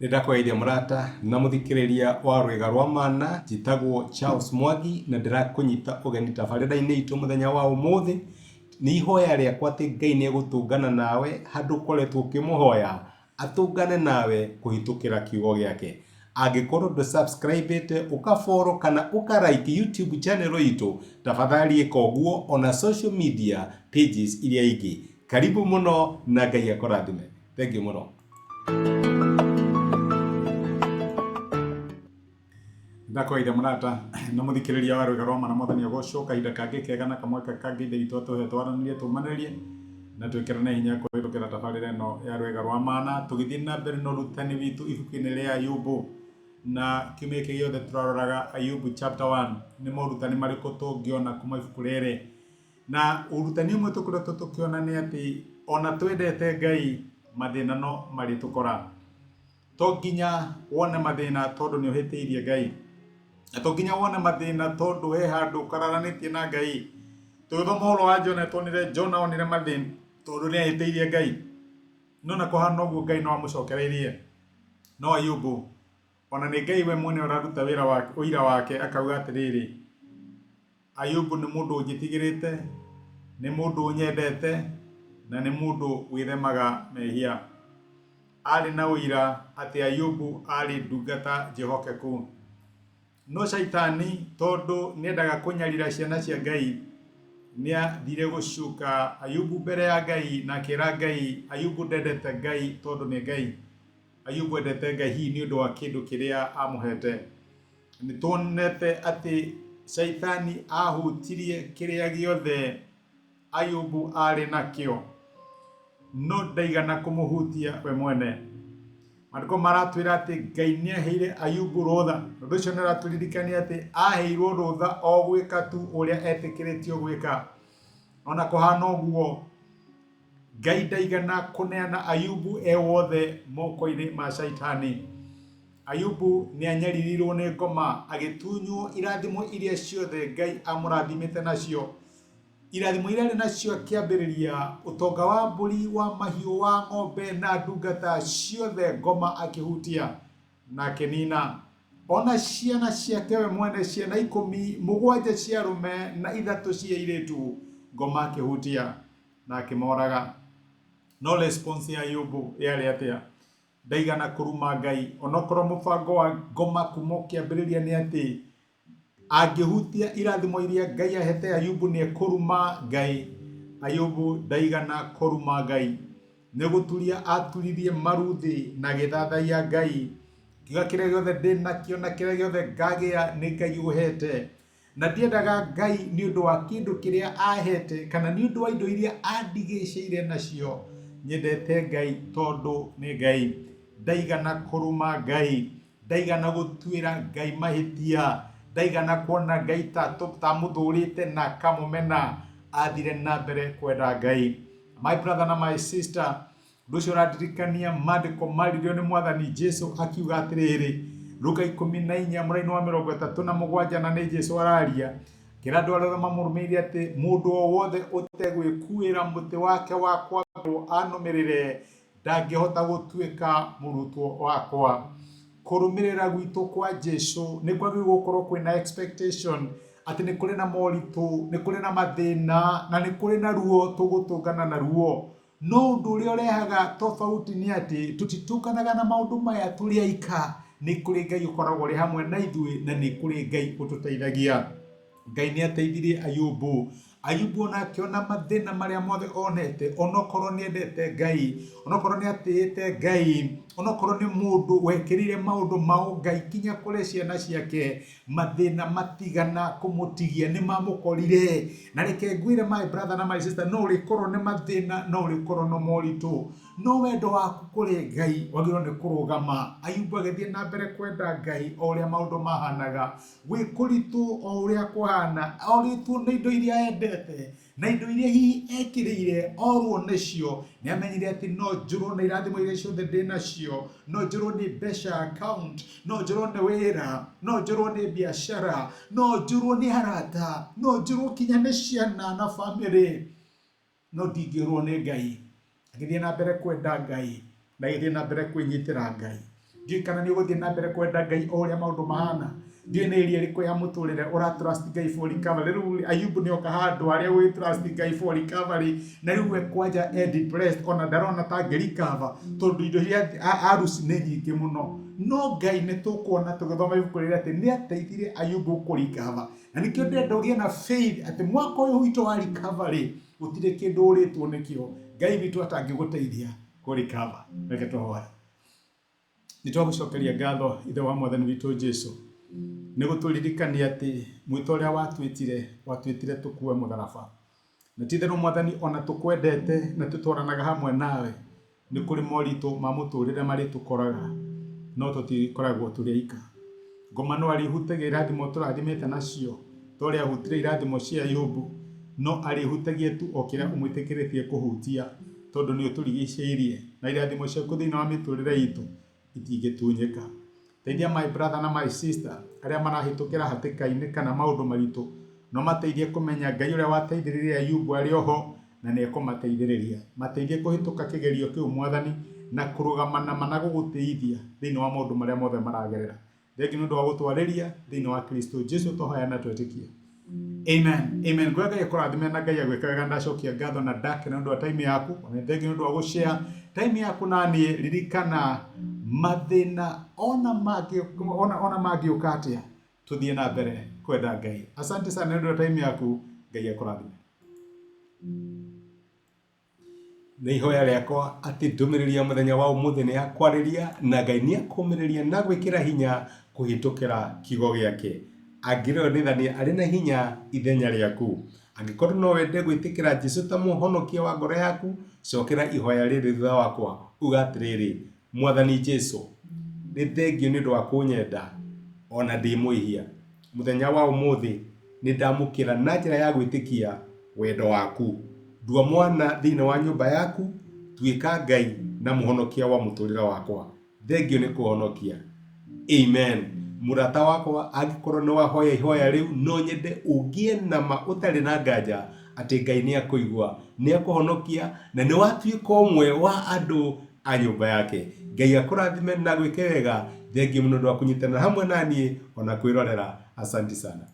Nĩ ndakũgeithia mũrata na mũthikĩrĩria wa Rwĩga rwa Mana, njĩtagwo Charles Mwangi na ndĩrakũnyita ũgeni tabarĩra-inĩ itũ mũthenya wa ũmũthĩ. Nĩ ihoya rĩakwa atĩ Ngai nĩ egũtũngana nawe handũ ũkoretwo ũkĩmũhoya, atũngane nawe kũhĩtũkĩra kiugo gĩake. Angĩkorwo ndũ subscribe ĩte, ũka follow kana ũka like YouTube channel itũ, tafadhali ĩka ũguo ona social media pages iria ingĩ. Karibu mũno na Ngai akũrathime. Thengiũ mũno. Ndakwaitha mũrata na mũthikĩrĩria wa rwĩga rwa mana mwathani agocwo kahinda kangĩ kega na kamweke kangĩ ithe witũ atũhe twaranĩrie tũmanĩrĩrie na twĩkĩrane hinya kũhĩtũkĩra tabarĩra ĩno ya rwĩga rwa mana tũgĩthiĩ na mbere na ũrutani witũ ibuku-inĩ rĩa Ayubu na kiumia gĩkĩ gĩothe tũraroraga Ayubu chapter 1 nĩ morutani marĩkũ tũngĩona kuma ibuku rĩrĩ. Na ũrutani ũmwe tũkoretwo tũkĩona nĩ atĩ ona twendete Ngai mathĩna no marĩtũkora. To nginya wone mathĩna tondũ nĩ ũhĩtĩirie Ngai. Na to nginya wone mathĩna tondũ he handũ ũkararanĩtie na Ngai. Tũgĩthoma ũhoro wa Jona tuonire Jona onire mathĩna tondũ nĩ ahĩtĩirie Ngai. No na kũhana ũguo Ngai no amũcokereirie. No Ayubu ona nĩ Ngai we mwene ũraruta wĩra wake, ũira wake akauga atĩrĩrĩ, Ayubu nĩ mũndũ ũnjĩtigĩrĩte, nĩ mũndũ ũnyendete, na nĩ mũndũ wĩthemaga mehia. Aarĩ na ũira atĩ Ayubu aarĩ ndungata njĩhokeku. No Shaitani tondũ nĩendaga kũnyarira ciana cia Ngai, nĩathire gũcuka Ayubu mbere ya Ngai na akĩra Ngai Ayubu ndendete Ngai tondũ nĩ Ngai. Ayubu endete Ngai hihi nĩ ũndũ wa kĩndũ kĩrĩa amũhete. Nĩ tuonete atĩ Shaitani ahutirie kĩrĩa gĩothe Ayubu aarĩ nakĩo, no ndaigana kũmũhutia we mwene. Maandĩko maratwĩra atĩ Ngai nĩ aheire Ayubu rũtha. Ũndũ ũcio nĩ ũratũririkania atĩ aheirwo rũtha o gwĩka tu ũrĩa etĩkĩrĩtio gwĩka. Ona kũhana ũguo, Ngai ndaigana kũneana Ayubu e wothe moko-inĩ ma Shaitani. Ayubu nĩ anyaririrwo nĩ ngoma, agĩtunywo irathimo iria ciothe Ngai amũrathimĩte nacio. Irathimo iria arĩ nacio akĩambĩrĩria, ũtonga wa mbũri, wa mahiũ, wa ng'ombe na ndungata ciothe ngoma akĩhutia na akĩnina. Ona ciana ciake we mwene, ciana 17, 7 cia arũme na 3 cia airĩtu, ngoma akĩhutia na akĩmoraga. No response ya Ayubu yarĩ atĩa? Ndaigana kũruma Ngai, onokorwo mũbango wa ngoma kuma ũkĩambĩrĩria nĩ atĩ angĩhutia irathimo iria Ngai ahete Ayubu nĩ ekũruma Ngai. Ayubu ndaigana kũruma Ngai. Nĩ gũturia aturirie maru thĩ na agĩthathaiya Ngai. Akiuga kĩrĩa gĩothe ndĩ nakĩo na kĩrĩa gĩothe ngagĩa nĩ Ngai ũhete. Na ndiendaga Ngai nĩ ũndũ wa kĩndũ kĩrĩa ahete kana nĩ ũndũ wa indo iria andigĩcĩire nacio. Nyendete Ngai tondũ nĩ Ngai. Ndaigana kũruma Ngai. Ndaigana gũtuĩra Ngai mahĩtia. Ndaigana kuona Ngai ta amũthũũrĩte na akamũmena. Athire na mbere kwenda Ngai. My brother na my sister, ũndũ ũcio ũrandirikania maandĩko maririo nĩ Mwathani Jesu akiuga atĩrĩrĩ, Luka 14 mũraini wa 37 na nĩ Jesu araria, akĩra andũ arĩa othe mamũrũmĩrĩire atĩ mũndũ o wothe ũtegwĩkuĩra mũtĩ wake wa kwambwo anũmĩrĩre ndangĩhota gũtuĩka mũrutwo wakwa. Kũrũmĩrĩra gwitũ kwa Jesu nĩ kwagĩrĩirwo gũkorwo kwĩna expectation atĩ nĩ kũrĩ na moritũ, nĩ kũrĩ na mathĩna, na nĩ kũrĩ na ruo tũgũtũngana naruo. No ũndũ ũrĩa ũrehaga tofauti nĩ atĩ tũtitũnganaga na maũndũ maya tũrĩ aika, nĩ kũrĩ Ngai ũkoragwo ũrĩ hamwe na ithuĩ na nĩ kũrĩ Ngai ũtũteithagia. Ngai nĩ ateithirie Ayubu. Ayubu ona akĩona mathĩna marĩa mothe onete, onokorwo nĩ endete Ngai, onokorwo nĩ atĩĩte Ngai, onokorwo nĩ mũndũ wekĩrĩire maũndũ ma ũngai nginya kũrĩ ciana ciake, mathĩna matigana kũmũtigia nĩ mamũkorire. Na reke ngwĩre my brother na my sister, no ũrĩkorwo nĩ mathĩna, no ũrĩkorwo nĩ moritũ, no wendo waku kũrĩ Ngai wagĩrĩirwo nĩ kũrũgama. Ayubu agĩthiĩ na mbere kwenda Ngai o ũrĩa maũndũ mahanaga. Gwĩ kũritũ o ũrĩa kũhana, orĩtwo nĩ indo iria endete, na indo iria hihi ekĩrĩire orwo nĩcio. Nĩ amenyire atĩ no njũrwo nĩ irathimo iria ciothe ndĩ nacio, no njũrwo nĩ mbeca account, no njũrwo nĩ wĩra, no njũrwo nĩ biacara, no njũrwo nĩ arata, no njũrwo kinya nĩ ciana na bamĩrĩ, no ndingĩũrwo nĩ Ngai. Agĩthiĩ na mbere kwenda Ngai na agĩthiĩ na mbere kwĩnyitĩra Ngai. Ndiũĩ kana nĩ ũgũthiĩ na mbere kwenda Ngai o ũrĩa maũndũ mahana. Ndiũĩ nĩ area ĩrĩkũ ya mũtũrĩre ũra trust Ngai for recovery. Rĩu Ayubu nĩ oka handũ harĩa wĩ trust Ngai for recovery, na rĩu we kwanja e depressed, ona ndarona ta angĩ recover tondũ indo iria aruci nĩ nyingĩ mũno. No Ngai nĩ tũkuona tũgĩthoma ibuku rĩrĩ atĩ nĩ ateithirie Ayubu kũ recover. Na nĩkĩo ndĩrenda ũgĩe na faith atĩ mwaka ũyũ witũ wa recovery gũtirĩ kĩndũ ũrĩtwo nĩkĩo Ngai witũ atangĩgũteithia kũ recover. Reke tũhoe. Nĩ twagũcokeria ngatho Ithe wa Mwathani witũ Jesu nĩ gũtũririkania atĩ mwĩto ũrĩa watwĩtire, watwĩtire tũkue mũtharaba. Na ti itherũ Mwathani ona tũkwendete na tũtwaranaga hamwe nawe, nĩ kũrĩ moritũ ma mũtũrĩre marĩtũkoraga, no tũtikoragwo tũrĩ aika. Ngoma no arĩhutagia irathimo tũrathimĩte nacio, ta ũrĩa ahutirie irathimo cia Ayubu, no arĩhutagia tu o kĩrĩa ũmwĩtĩkĩrĩtie kũhutia, tondũ nĩ ũtũrigicĩirie, na irathimo ciaku thĩinĩ wa mĩtũrĩre itũ itingĩtunyĩka. Teithia my brother na my sister arĩa marahĩtũkĩra hatĩka-inĩ kana maũndũ maritũ, no mateithie kũmenya Ngai ũrĩa wateithĩrĩirie Ayubu arĩ oho na nĩ ekũmateithĩrĩria. Mateithie kũhĩtũka kĩgerio kĩu Mwathani na kũrũgama na ma na gũgũtĩithia thĩinĩ wa maũndũ marĩa mothe maragerera. Thengiũ nĩ ũndũ wa gũtwarĩria thĩinĩ wa Kristo Jesu twahoya na twetĩkia. Amen. Amen. Ngwenda Ngai akũrathime na Ngai agwĩke wega. Ndacokia ngatho na ndakena nĩ ũndũ wa time yaku. Ona nĩ thengiũ nĩ ũndũ wa gũshare time yaku na niĩ. Ririkana mathĩna ona mangĩ ona mangĩũka atĩa, tũthiĩ na mbere kwenda Ngai. Asante sana nĩ ũndũ wa time yaku. Ngai akũrathime. Nĩ ihoya rĩakwa atĩ ndũmĩrĩri ya mũthenya wa ũmũthĩ nĩ yakwarĩria na Ngai nĩ akũmĩrĩria na gwĩkĩra hinya kũhĩtũkĩra kiugo gĩake. Angĩrĩonithania arĩ na hinya ithenya rĩaku. Angĩkorwo no wende gwĩtĩkĩra Jesu ta mũhonokia wa ngoro yaku, cokera ihoya rĩrĩ thutha wakwa, uga atĩrĩrĩ, Mwathani Jesu, nĩ thengio nĩ ũndũ wa kũnyenda o na ndĩ mwĩhia. Mũthenya wa ũmũthĩ nĩ ndamũkĩra na njĩra ya gwĩtĩkia wendo waku. Ndua mwana thĩinĩ wa nyũmba yaku, tuĩka Ngai na mũhonokia wa mũtũrĩre wakwa. Thengio nĩ kũhonokia. Amen. Mũrata wakwa, angĩkorwo nĩ wahoya ihoya rĩu, no nyende ũgĩe na ma ũtarĩ na nganja atĩ Ngai nĩ akũigua, nĩ akũhonokia na nĩ watuĩka ũmwe wa andũ a nyũmba yake. Ngai akũrathime na gwĩke wega. Thengiũ mũno ũndũ wa kũnyitanĩra hamwe na niĩ ona kwĩrorera. Asanti sana.